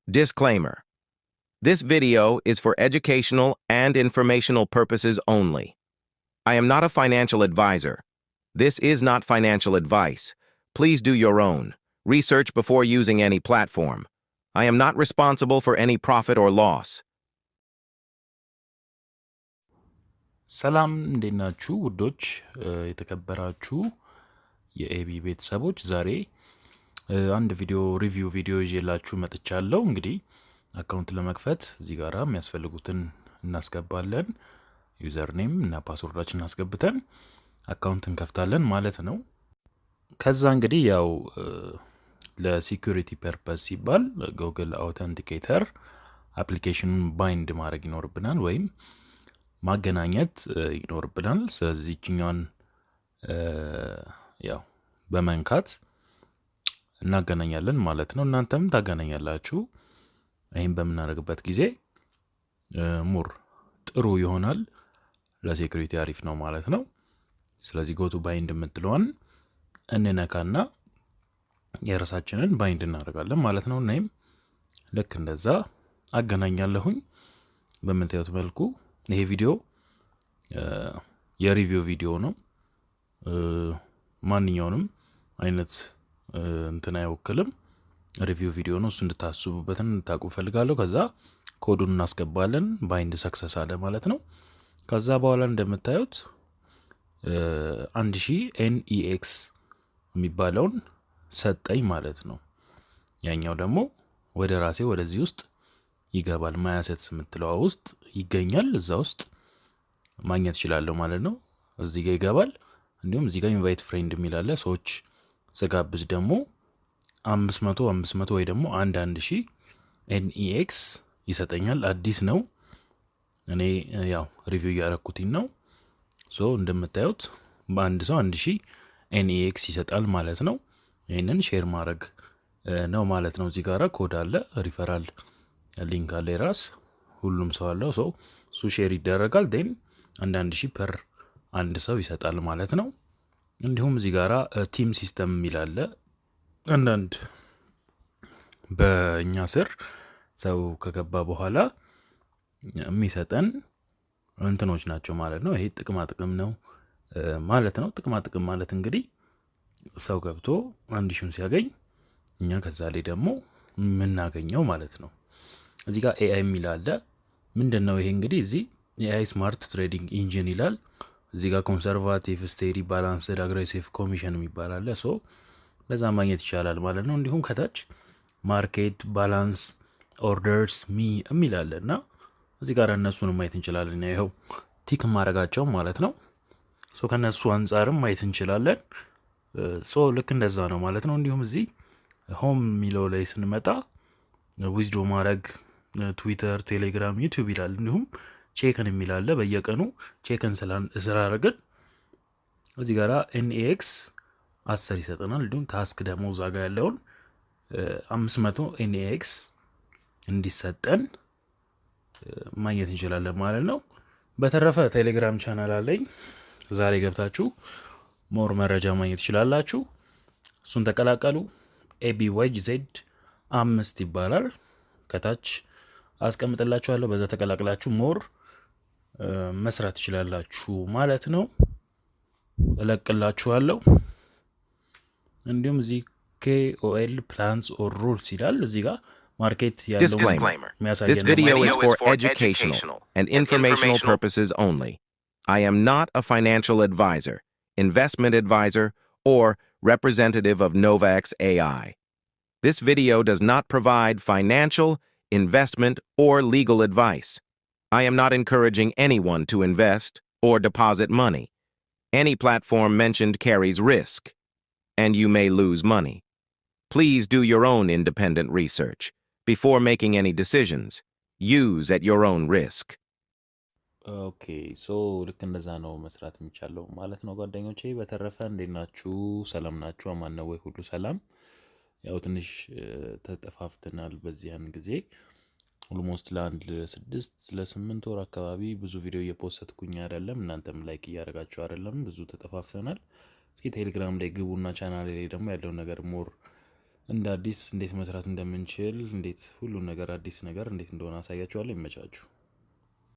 Disclaimer. This video is for educational and informational purposes only. I am not a financial advisor. This is not financial advice. Please do your own research before using any platform. I am not responsible for any profit or loss. ሰላም፣ እንዴት ናችሁ ውዶች፣ የተከበራችሁ የኤቢ ቤተሰቦች? ዛሬ አንድ ቪዲዮ፣ review ቪዲዮ ይዤላችሁ መጥቻለሁ። እንግዲህ account ለመክፈት እዚህ ጋራ የሚያስፈልጉትን እናስገባለን። Username እና password ኣችን አስገብተን account እንከፍታለን ማለት ነው። ከዛ እንግዲህ ያው ለ security purpose ሲባል Google Authenticator application ኑን bind ማድረግ ይኖርብናል ወይም ማገናኘት ይኖርብናል። ስለዚህ ይችኛዋን ያው በመንካት እናገናኛለን ማለት ነው። እናንተም ታገናኛላችሁ። ይህም በምናደርግበት ጊዜ more ጥሩ ይሆናል፣ ለ security አሪፍ ነው ማለት ነው። ስለዚህ go to bind የምትለዋን እንነካና የራሳችንን bind እናደርጋለን ማለት ነው። እኔም ልክ እንደዛ አገናኛለሁኝ በምታዩት መልኩ። ይሄ ቪዲዮ የ review ቪዲዮ ነው። ማንኛውንም አይነት እንትን አይወክልም። Review ቪዲዮ ነው። እሱ እንድታስቡበትን እንድታውቁ እፈልጋለሁ። ከዛ ኮዱን እናስገባለን። Bind success አለ ማለት ነው። ከዛ በኋላ እንደምታዩት 1000 NEX የሚባለውን ሰጠኝ ማለት ነው። ያኛው ደግሞ ወደ ራሴ ወደዚህ ውስጥ ይገባል። My assets የምትለዋ ውስጥ ይገኛል። እዛ ውስጥ ማግኘት እችላለሁ ማለት ነው። እዚህ ጋር ይገባል። እንዲሁም እዚህ ጋር invite friend የሚል አለ። ሰዎች ስጋብዝ ደግሞ 500 500 ወይ ደግሞ አንድ አንድ ሺህ NEX ይሰጠኛል። አዲስ ነው። እኔ ያው review እያረኩትኝ ነው። So እንደምታዩት በአንድ ሰው 1000 NEX ይሰጣል ማለት ነው። ይህንን share ማድረግ ነው ማለት ነው። እዚህ ጋራ ኮድ አለ፣ referral link አለ፣ የራስ ሁሉም ሰው አለው። So እሱ share ይደረጋል። Then አንዳንድ ሺህ per አንድ ሰው ይሰጣል ማለት ነው። እንዲሁም እዚህ ጋራ team system የሚል አለ። አንዳንድ በእኛ ስር ሰው ከገባ በኋላ የሚሰጠን እንትኖች ናቸው ማለት ነው። ይሄ ጥቅማ ጥቅም ነው ማለት ነው። ጥቅማ ጥቅም ማለት እንግዲህ ሰው ገብቶ 1000ውን ሲያገኝ እኛ ከዛ ላይ ደግሞ የምናገኘው ማለት ነው። እዚህ ጋር AI የሚል አለ። ምንድን ነው ይሄ? እንግዲህ እዚህ AI smart trading engine ይላል። እዚህ ጋር conservative፣ steady፣ balanced፣ aggressive commission የሚባል አለ። So ለዛ ማግኘት ይቻላል ማለት ነው። እንዲሁም ከታች market balance፣ orders፣ me የሚል አለ እና እዚህ ጋር እነሱንም ማየት እንችላለን። ይኸው tick ማድረጋቸው ማለት ነው። So ከነሱ አንጻርም ማየት እንችላለን። So ልክ እንደዛ ነው ማለት ነው። እንዲሁም እዚህ home የሚለው ላይ ስንመጣ withdraw ማድረግ፣ ትዊተር፣ ቴሌግራም፣ ዩቲዩብ ይላል። እንዲሁም check-in የሚል አለ። በየቀኑ check-in ስላደረግን እዚህ ጋራ NEX 10 ይሰጠናል። እንዲሁም task ደግሞ እዛ ጋ ያለውን 500 NEX እንዲሰጠን ማግኘት እንችላለን ማለት ነው። በተረፈ ቴሌግራም ቻናል አለኝ። ዛሬ ገብታችሁ more መረጃ ማግኘት ትችላላችሁ። እሱን ተቀላቀሉ። ABYZ 5 ይባላል። ከታች አስቀምጥላችኋለሁ። በዛ ተቀላቅላችሁ more መስራት ትችላላችሁ ማለት ነው። እለቅላችኋለሁ። እንዲሁም እዚህ KOL plans or rules ይላል። እዚህ ጋር market ያለው Disclaimer. የሚያሳየን This video is for educational and informational purposes only. I am not a financial advisor, investment advisor, or representative of NovaX AI. This video does not provide financial, investment, or legal advice. I am not encouraging anyone to invest or deposit money. Any platform mentioned carries risk, and you may lose money. Please do your own independent research before making any decisions. Use at your own risk. Okay, so ልክ እንደዛ ነው መስራት የሚቻለው ማለት ነው ጓደኞቼ። በተረፈ እንዴት ናችሁ? ሰላም ናችሁ? አማን ነው ወይ? ሁሉ ሰላም? ያው ትንሽ ተጠፋፍተናል። በዚያን ጊዜ almost ለአንድ ለ6 ለ8 ወር አካባቢ ብዙ ቪዲዮ እየ post ኩኝ አይደለም። እናንተም like እያደረጋችሁ አይደለም። ብዙ ተጠፋፍተናል። እስኪ ቴሌግራም ላይ ግቡና ቻናል ላይ ደግሞ ያለውን ነገር more እንደ አዲስ እንዴት መስራት እንደምንችል፣ እንዴት ሁሉን ነገር አዲስ ነገር እንዴት እንደሆነ አሳያችኋለሁ። ይመቻችሁ።